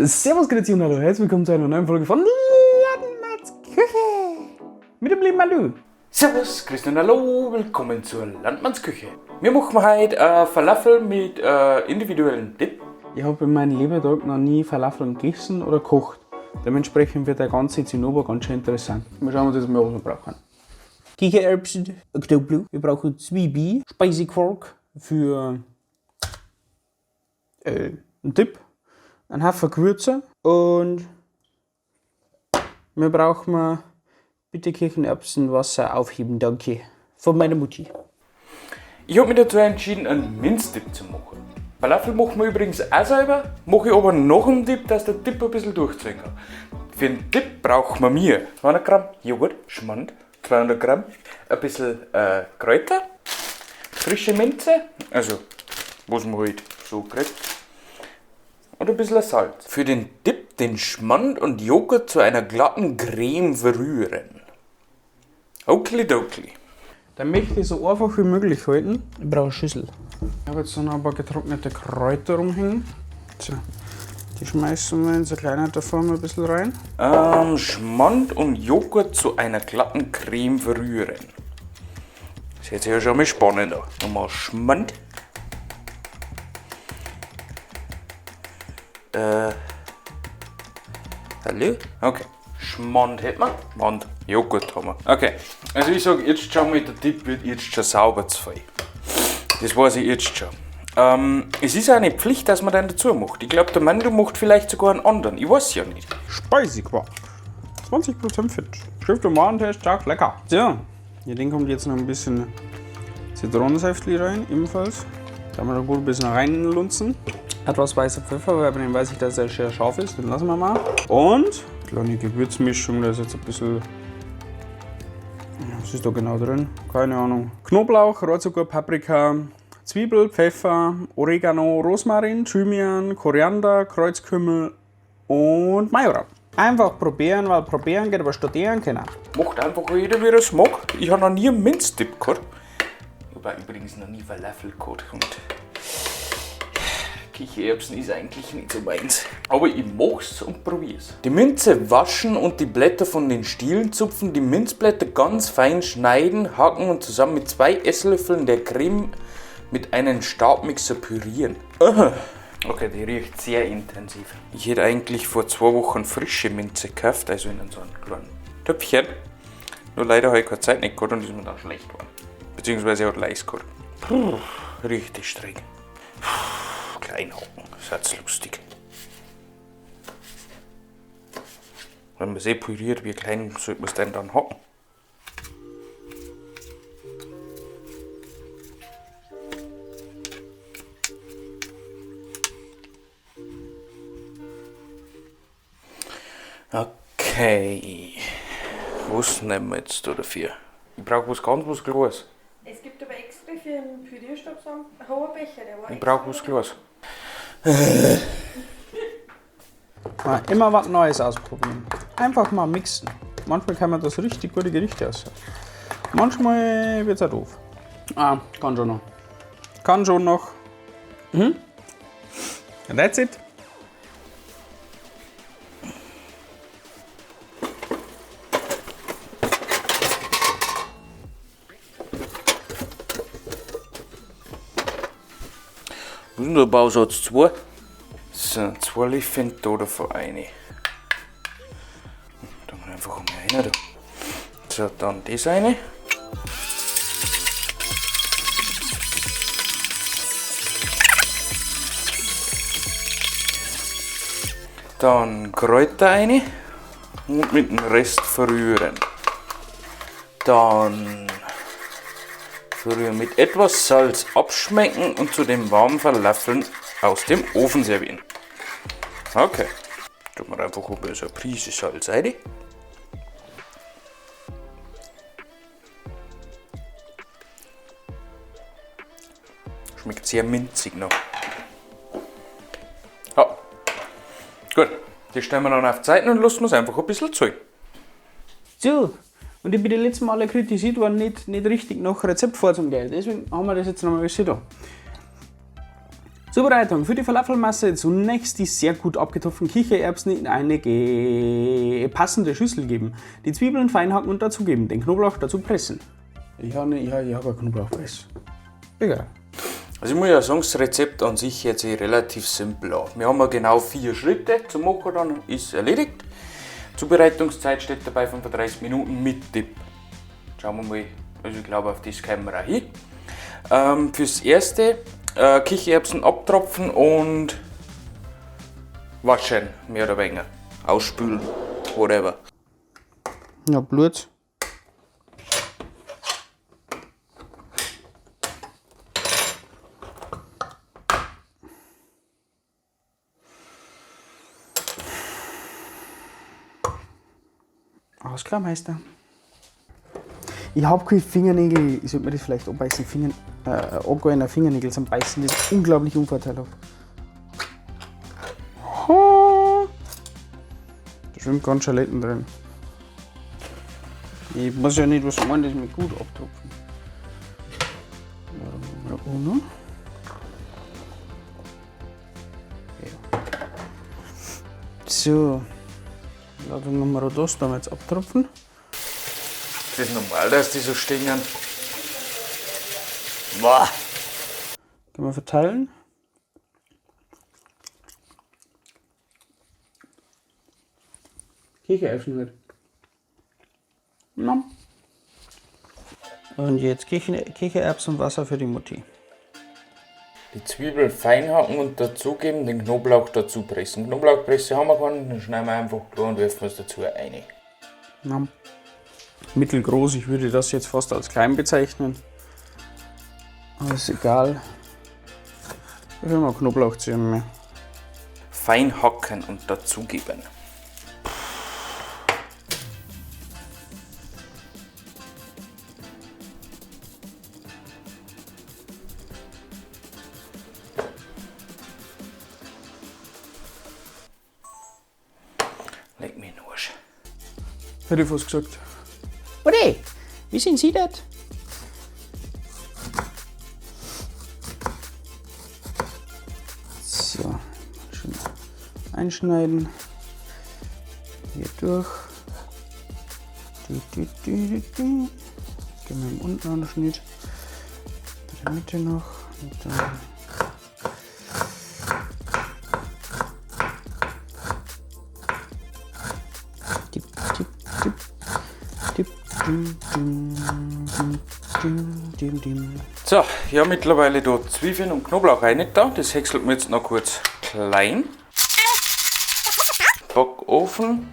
Servus, Grüezi und hallo, herzlich willkommen zu einer neuen Folge von Landmanns Küche mit dem lieben Manu. Servus, Grüß und hallo, willkommen zur Landmannsküche. Wir machen heute Falafel mit individuellen Dip. Ich habe in meinem Lebetag noch nie Falafeln gegessen oder gekocht. Dementsprechend wird der ganze Zinnober ganz schön interessant. Wir schauen uns jetzt mal, was wir brauchen. Kichererbsen, Knoblauch, wir brauchen Zwiebel, Speisequark für einen Dip, einen Haufen Gewürze und wir brauchen bitte Kichererbsenwasser aufheben, danke. Von meiner Mutti. Ich hab mich dazu entschieden, einen Minzdip zu machen. Falafel machen wir übrigens auch selber, mache ich aber nach dem Dip, dass der Dip ein bisschen durchziehen kann. Für den Dip brauchen wir mir 200 Gramm Joghurt, Schmand, 200 Gramm, ein bisschen Kräuter, frische Minze, also was man halt so kriegt, und ein bisschen Salz. Für den Dip den Schmand und Joghurt zu einer glatten Creme verrühren. Okidokli. Dann möchte ich so einfach wie möglich halten. Ich brauche eine Schüssel. Ich habe jetzt noch ein paar getrocknete Kräuter rumhängen. So, die schmeißen wir in so kleiner Form ein bisschen rein. Schmand und Joghurt zu einer glatten Creme verrühren. Das hört sich ja schon mal spannend an. Nochmal Schmand. Hallo? Okay. Schmand hätten wir. Schmand. Joghurt haben wir. Okay. Also ich sag jetzt schon mal, der Dip wird jetzt schon sauber zu viel. Das weiß ich jetzt schon. Es ist auch nicht Pflicht, dass man den dazu macht. Ich glaub, der Mando macht vielleicht sogar einen anderen. Ich weiß ja nicht. Speisequark. 20% Fett. Schrift und Warentest, stark lecker. So, hier den kommt jetzt noch ein bisschen Zitronensäftli rein, ebenfalls. Da haben wir schon gut ein bisschen reinlunzen. Etwas weißer Pfeffer, weil bei dem weiß ich, dass er sehr scharf ist. Den lassen wir mal. Und kleine Gewürzmischung, da ist jetzt ein bisschen. Was ist da genau drin? Keine Ahnung. Knoblauch, Rohrzucker, Paprika, Zwiebel, Pfeffer, Oregano, Rosmarin, Thymian, Koriander, Kreuzkümmel und Majoran. Einfach probieren, weil probieren geht, aber studieren können. Macht einfach jeder, wie er es mag. Ich hab noch nie einen Minzdip gehabt. Ich hab auch übrigens noch nie Falafel gehabt. Und Kichererbsen ist eigentlich nicht so meins. Aber ich mach's und probier's. Die Minze waschen und die Blätter von den Stielen zupfen, die Minzblätter ganz fein schneiden, hacken und zusammen mit 2 Esslöffeln der Creme mit einem Stabmixer pürieren. Aha. Okay, die riecht sehr intensiv. Ich hätte eigentlich vor 2 Wochen frische Minze gekauft, also in so einem kleinen Töpfchen. Nur leider habe ich keine Zeit nicht gehabt und ist mir dann schlecht geworden. Beziehungsweise hat Leis gehabt. Puh, richtig streng. Puh, klein hacken, das ist lustig. Wenn man es eh püriert, wie klein sollte man es denn dann hacken? Okay, was nehmen wir jetzt da dafür? Ich brauch was ganz was Kleines. Es gibt aber extra für den Pürierstab so einen hohen Becher, der war Ich brauch extra was Kleines. Mal immer was Neues ausprobieren. Einfach mal mixen. Manchmal kann man das richtig gute Gerichte aus. Manchmal wird's auch doof. Ah, kann schon noch. Kann schon noch. And that's it. Was ist denn der Bausatz 2? So, 2 Löffel da davon rein. Dann einfach mal einer da. So, dann das rein. Dann Kräuter rein und mit dem Rest verrühren. Dann verrühren mit etwas Salz abschmecken und zu den warmen Falafeln aus dem Ofen servieren. Okay. Tun wir einfach ein bisschen eine Prise Salz rein. Schmeckt sehr minzig noch. Ja. Gut, die stellen wir dann auf die Seite und lassen es einfach ein bisschen ziehen. So, und ich bin die letzten Male kritisiert worden, nicht richtig nach Rezept vorzugehen. Deswegen haben wir das jetzt nochmal alles da. Zubereitung für die Falafelmasse zunächst die sehr gut abgetropften Kichererbsen in eine passende Schüssel geben. Die Zwiebeln fein hacken und dazugeben. Den Knoblauch dazu pressen. Ich habe ich hab, ich hab einen Knoblauchpress. Egal. Also ich muss ja sagen, das Rezept an sich hört sich relativ simpel an. Wir haben ja genau 4 Schritte zu machen, dann ist erledigt. Zubereitungszeit steht dabei 35 Minuten mit Dip. Schauen wir mal, also ich glaube, auf das kommen wir auch hin. Fürs Erste Kichererbsen abtropfen und waschen, mehr oder weniger. Ausspülen, whatever. Ja, Blut. Alles klar, Meister. Ich hab keine Fingernägel. Ich sollte mir das vielleicht abbeißen. Abgehende Fingernägel zum Beißen. Das ist unglaublich unvorteilhaft. Da schwimmt ganz Schaletten drin. Ich muss ja nicht was meinen, das mir gut abtropfen. Ja. So. Ladung Nummer 2, da wir jetzt abtropfen. Das ist normal, dass die so stinken. Boah. Können wir verteilen. Kichererbsen halt. Na. Und jetzt Kichererbsenwasser für die Mutti. Die Zwiebeln fein hacken und dazugeben, den Knoblauch dazu pressen. Knoblauchpresse haben wir keinen, dann schneiden wir einfach klar und werfen es dazu rein. Na. Mittelgroß, ich würde das jetzt fast als klein bezeichnen. Aber ist egal. Ich will mal Knoblauch ziehen mehr. Fein hacken und dazugeben. Leg mich in den Arsch. Hätte ich fast gesagt. Ode, wie sind Sie das? So, schön einschneiden. Hier durch. Du, du, du, du, du. Gehen wir im unten Anschnitt. Bei der Mitte noch. Und dann tipp, tipp, tipp. Tipp, dim, dim, dim, dim, dim, dim. So, ich habe mittlerweile da Zwiebeln und Knoblauch rein da. Das häckselt mir jetzt noch kurz klein. Backofen,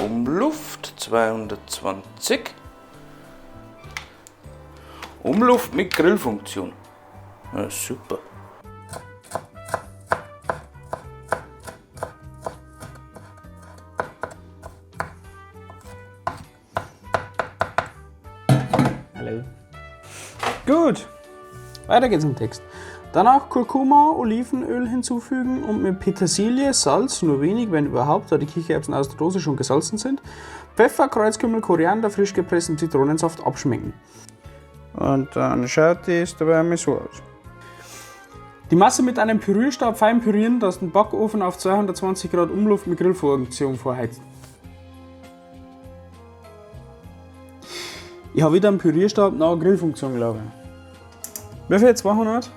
Umluft 220. Umluft mit Grillfunktion. Ja, super. Hallo. Gut, weiter geht's im Text. Danach Kurkuma, Olivenöl hinzufügen und mit Petersilie, Salz, nur wenig, wenn überhaupt, da die Kichererbsen aus der Dose schon gesalzen sind, Pfeffer, Kreuzkümmel, Koriander, frisch gepressten Zitronensaft abschmecken. Und dann schaut es dabei einmal so aus. Die Masse mit einem Pürierstab fein pürieren, das den Backofen auf 220 Grad Umluft mit Grillfunktion vorheizen. Ich habe wieder einen Pürierstab nach Grillfunktion, glaube ich. Wie viel? 200?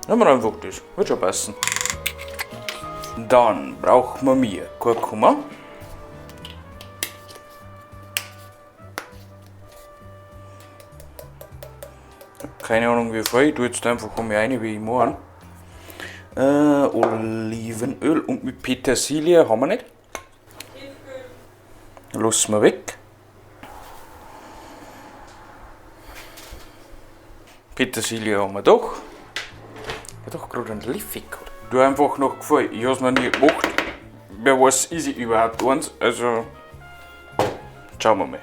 Nehmen wir einfach das, wird schon passen. Dann brauchen wir mehr Kurkuma. Keine Ahnung wie viel, ich tue jetzt einfach um mich rein, wie ich meine. Olivenöl und mit Petersilie haben wir nicht. Lassen wir weg. Petersilie haben wir doch. Ich hab doch gerade einen Löffel gehabt. Du einfach noch gefallen. Ich hab's noch nie gemacht. Wer weiß, ist ich überhaupt eins. Also, schauen wir mal.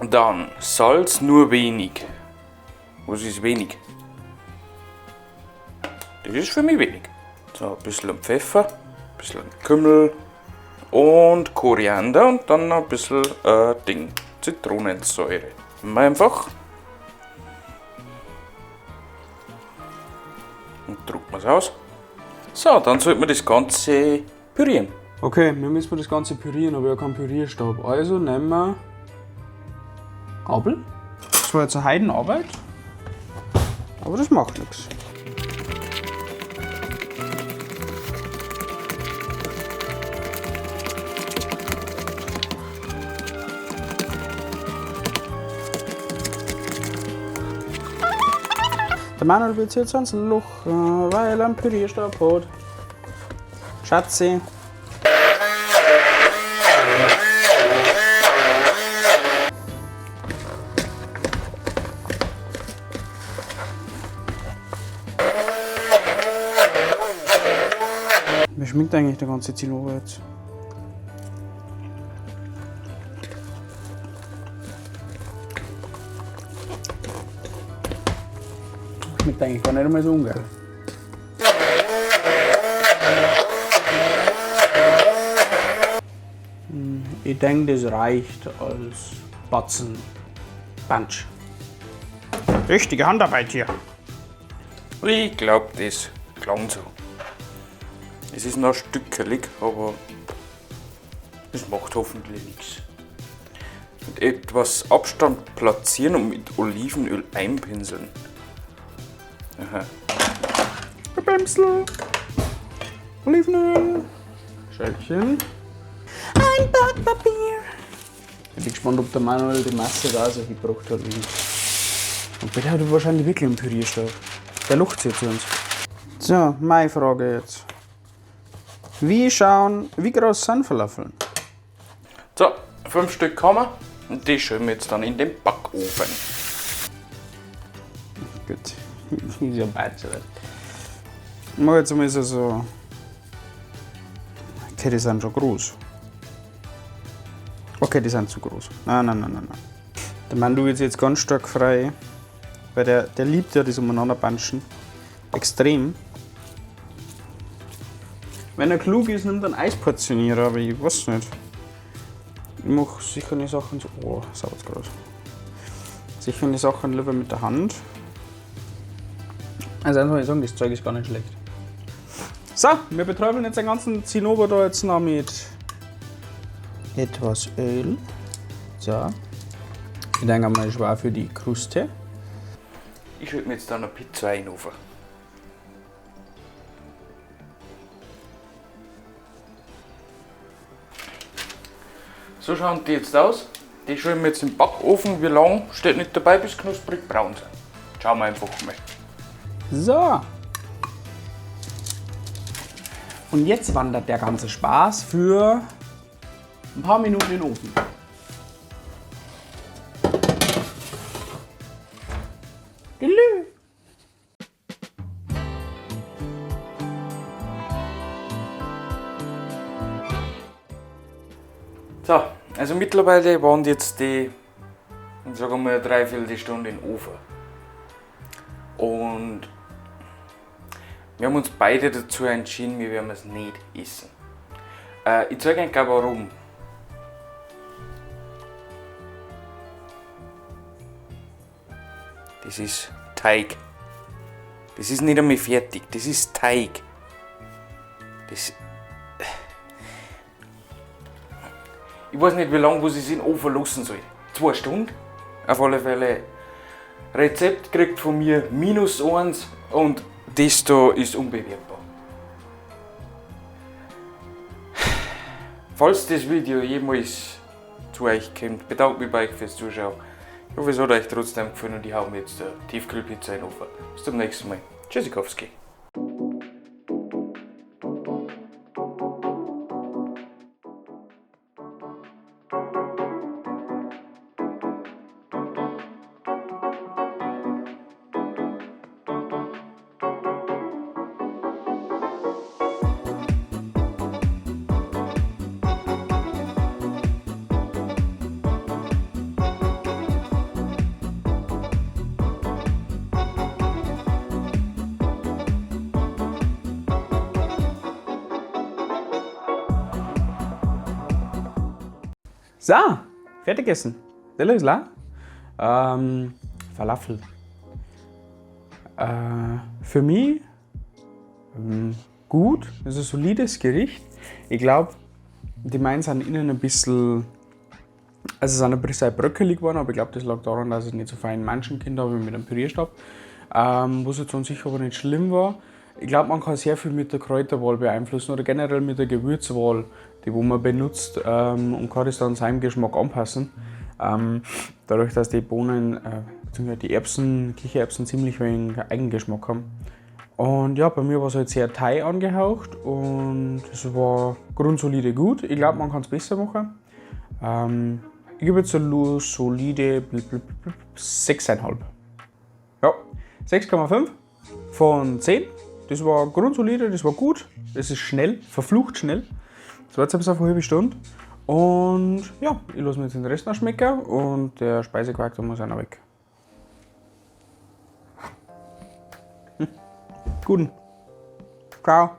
Dann Salz nur wenig. Was ist wenig? Das ist für mich wenig. So, ein bisschen Pfeffer, ein bisschen Kümmel und Koriander und dann noch ein bisschen Ding, Zitronensäure. Nehmen wir einfach. Und drucken wir es aus. So, dann sollte man das Ganze pürieren. Okay, wir müssen das Ganze pürieren, aber ich habe keinen Pürierstab. Also nehmen wir Gabel. Das war jetzt eine Heidenarbeit, aber das macht nichts. Der Manuel wird jetzt ans Loch, weil er einen Pürierstab hat. Schatzi. Wie schmeckt eigentlich der ganze Zinnober jetzt? Schmeckt eigentlich gar nicht einmal so ungeil. Ich denke, das reicht als Batzen Punch. Richtige Handarbeit hier. Ich glaube, das klang so. Es ist noch stückelig, aber das macht hoffentlich nichts. Mit etwas Abstand platzieren und mit Olivenöl einpinseln. Aha. Bämsel, Olivenöl, Schälchen, ein Backpapier. Ich bin gespannt, ob der Manuel die Masse da so gebracht hat. Und bitte hat er wahrscheinlich wirklich einen Pürierstab. Der lucht sich zu uns. So, meine Frage jetzt. Wie groß sind Falafeln? So, 5 Stück haben wir und die schön wir jetzt dann in den Backofen. Gut, ist ja bad soweit. Ich mach jetzt mal so. Okay, die sind schon groß. Okay, die sind zu groß. Nein, nein, nein, nein, nein. Der Mandu wird jetzt ganz stark frei, weil der liebt ja das Umeinanderbanschen. Extrem. Wenn er klug ist, nimmt er einen Eisportionierer, aber ich weiß nicht. Ich mach sicher die Sachen so. Oh, sauber groß. Sicher die Sachen lieber mit der Hand. Also einfach mal sagen, das Zeug ist gar nicht schlecht. So, wir beträufeln jetzt den ganzen Zinnober da jetzt noch mit etwas Öl. So. Ich denke mal, ich war für die Kruste. Ich schütte mir jetzt dann eine Pizza rein. So schauen die jetzt aus. Die schütten wir jetzt im Backofen. Wie lang? Steht nicht dabei, bis knusprig braun sind. Schauen wir einfach mal. So. Und jetzt wandert der ganze Spaß für ein paar Minuten in den Ofen. Gelü. So, also mittlerweile waren jetzt die, sagen wir mal, dreiviertel Stunde im Ofen. Und wir haben uns beide dazu entschieden, wir werden es nicht essen. Ich zeige euch gleich warum. Das ist Teig. Das ist nicht einmal fertig, das ist Teig. Das. Ich weiß nicht, wie lange ich es in den Ofen lassen soll. 2 Stunden? Auf alle Fälle. Rezept kriegt von mir -1 und das da ist unbewertbar. Falls das Video jemals zu euch kommt, bedanke mich bei euch fürs Zuschauen. Ich hoffe, es hat euch trotzdem gefallen und ich hau mir jetzt eine Tiefkühlpizza in den Ofen. Bis zum nächsten Mal. Tschüssikowski. So, fertig gegessen. Teller ist leer. Falafel. Für mich gut, es ist ein solides Gericht. Ich glaube, die meinen sind innen ein bisschen, also sind ein bisschen bröckelig geworden, aber ich glaube, das lag daran, dass ich nicht so fein manchen Kind habe wie mit einem Pürierstab. Was jetzt an sich aber nicht schlimm war. Ich glaube, man kann sehr viel mit der Kräuterwahl beeinflussen oder generell mit der Gewürzwahl, die wo man benutzt, und kann das dann seinem Geschmack anpassen. Dadurch, dass die Bohnen, beziehungsweise die Erbsen, Kichererbsen ziemlich wenig Eigengeschmack haben. Und ja, bei mir war es halt sehr Thai angehaucht und es war grundsolide gut. Ich glaube, man kann es besser machen. Ich gebe jetzt so solide 6,5. Ja, 6,5 von 10. Das war grundsolide, das war gut. Es ist schnell, verflucht schnell. Das war jetzt auf eine halbe Stunde. Und ja, ich lasse mir jetzt den Rest noch schmecken und der Speisequark, der muss auch noch weg. Guten. Ciao.